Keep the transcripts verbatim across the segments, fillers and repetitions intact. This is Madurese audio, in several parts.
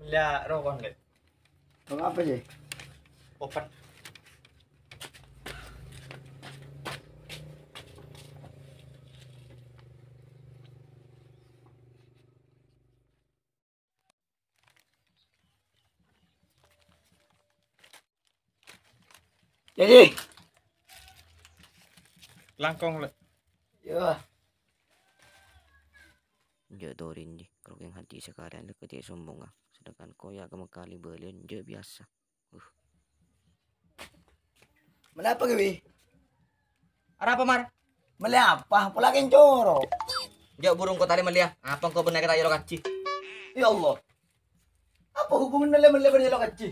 Lah, roko, Lè'. Roko apa, Ji? Obat. Jadi. Langkong, Lè'. Yo. Jhâ' torè, Ji. Karo kèng haji sakalèyan lè' kècè' sombongnga. Sedangkan koya' ka Mekka li-bâliyân jhâ' biyasa. Uh. Mellè apa, Wi? Arapa, Mar? Mellè apa? Pola kèng coro'. Jhâ' buru engko' talè mellèya. Apa engko' bânnè kèta' èolok haji? Ya Allah. Apa hubunganna lè-mellè bân èolok haji?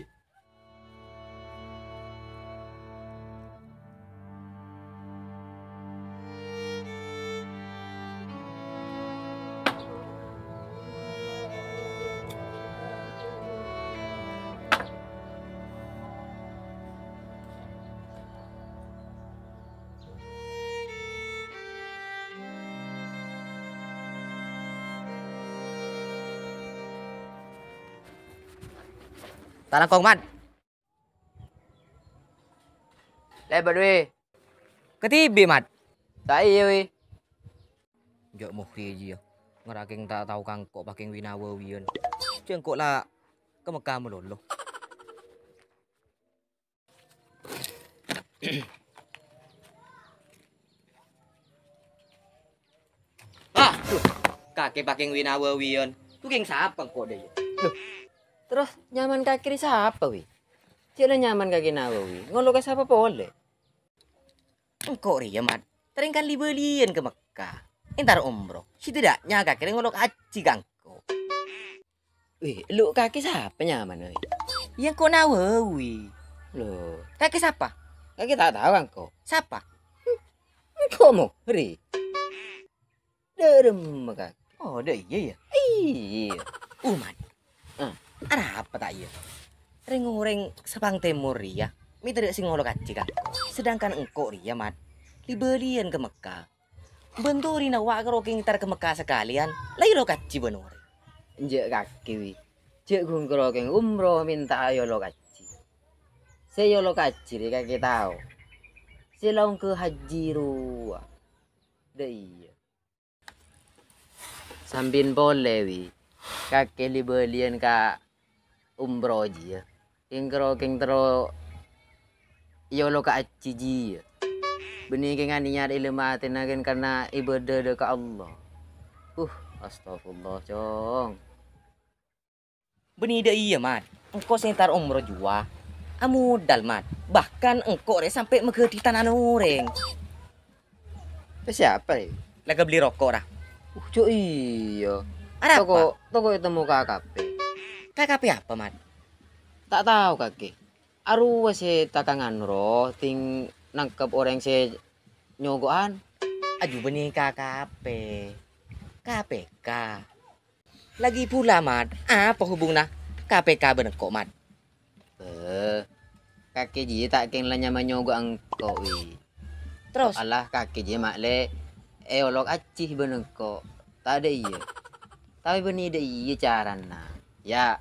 Ta' langkong, Mat. Lèbât, Wi. Katibâ, Mat. Ta' iyâ, Wi. Jhâ' mohè jiyâ. Ngèra kèng ta' tao ka engko' pakèng wi-nawawiyân. Jhâ' engko' la ka Mekka malolo. Ah, duh, kakè pakèng wi-nawawiyân. Ḍu kèng sapa engko' ḍâ' iyâ? Loh, terros nyaman kakè rè sapa, Wi? Jhâ' la nyaman kakè Nawawi. Ngolok ka sapa polè? Engko' rèya, Mat. Tarèng kan li-bâliyân ka Mekka. Entar umroh. Setidaknya kakè rè ngolok haji ka engko'. Wè, lo' kakè sapa nyamana, wè? Iyâ, engko' Nawawi. Loh, kakè sapa? Kakè ta' tao engko'. Sapa? Hmm, engko' Muhri. Ḍâ' remma kakè. Oh, ḍâ' iyâ, yâ? Iyâ. Uh, Mat. Eh, arapa ta' iyâ? Rèng-orèng Sapang Tèmor rèya mètèrè sè ngolok haji ka engko'. Sedangkan engko' rèya, Mat, li-bâliyân ka Mekka. Bân torè nawa' karo kèng entar ka Mekka sakalèyan, la èolok haji bân orèng. Enjâ' kakè, Wi. Jhâ' ghun karo kèng umroh mènta'a èolok haji. Sè èolok haji rè kakè tao. Sè la ongghâ haji rowa. Ḍâ' iyâ. Sampèyan polè, Wi. Kakè li-bâliyân ka umroh jiyâ. Kèng karo kèng terro èolok haji jiyâ. Bânnè kèng anèyat è ḍâlem atèna kèng karna ibâdâ ḍâ' ka Allah. Uh, astagfirullah, Cong. Bânnè ḍâ' iyâ, Mat. Engko' sè entar umroh jiyâ. Amodal, Mat. Bahkan engko' rè sampè' maghâdhi tanana orèng. Pèssè apa, rè? La kabelli roko', ra. Uh, jhâ' iyâ. Arapa? Toko, toko ètemmo K K P. K K P apa, Mat? Ta' tao, kakè. Arowa sè ta' kangano, ro, ḍing nangkep orèng sè nyoko'an. Aju bânnè K K P. K P K. Lagi pula, Mat, apa hubunganna K P K bân engko', Mat? Eh, kakè jiyâ ta' kèng la nyama nyoko'a engko', Wi. Terros? Soalla kakè jiyâ ma' lè èolok haji bân engko'. Ta' ḍâ' iyâ. Tapè bânnè ḍâ' iyâ carana. Yâ,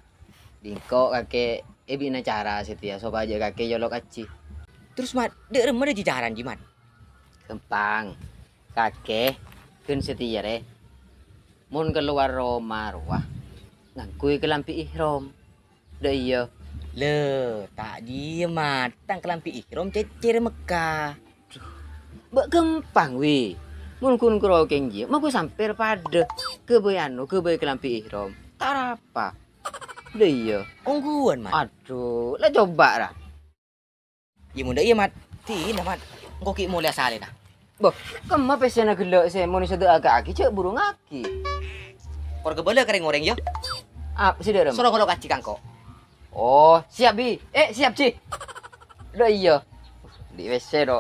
bi' engko' kakè èbina cara satèya sopajâ kakè èolok haji. Terros, Mat, ḍâ' remma ḍâjâ carana jiyâ, Mat? Ghâmpang. Kakè, ghun satèya rè. Mon kalowar roma rowa, ngangghuy kalambhi ihram. Ḍâ' iyâ. Lè, ta' jiyâ, Mat. Tang kalambhi ihram cècèr Mekka. Bâ' ghâmpang, Wi. Mon ghun karo kèng jiyâ, ma' ghun sampèr paḍâ. Ghâbây ano, ghâbây kalambhi ihram. Ta' arapa. Ḍâ' iyâ. Ongghuwân, Mat. Adu, la coba', ra. Iyâ, mon ḍâ' iyâ, Mat. Dinah, Mat. Engko' ghi' molèya salèna. Bâh, kemma pèssèna ghellâ' sè mon èsadâ'âghi jhâ' buru ngaghi. Kor kabâlâ ka rèng-orèng, yâ. Ap, sè ḍârem. Soro ngolok haji ka engko'. Oh, siap, Bi. Eh, siap, Ji. Ḍâ' iyâ. Ḍi' pèssè, ḍo.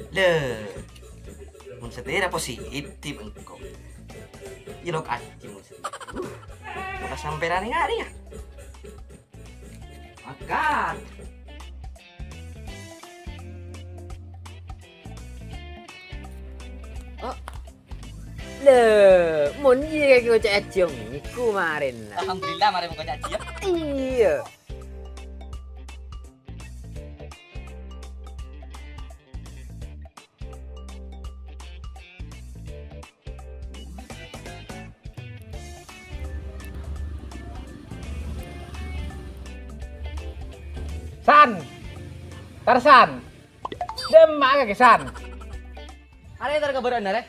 Lè, mon satèya positif engko'. Èolok haji mon satèya. Sampèyan ngarè, yâ? Makan. Oh. Lè, mon iyâ kèya ngoca' ajiyâ nèko marèna. Alhamdulillah, marè ngoca' ajiyâ. Iyâ. San! Tarsan! Dimma'a kakè, San? Arèya entar ka bârâ'na, rè.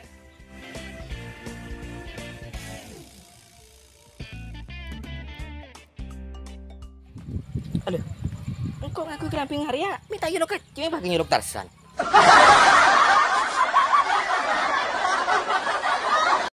Aduh, engko' ngaku keramping arèya, mè' ta' nyolok kacè, mè' paghi' nyolok Tarsan.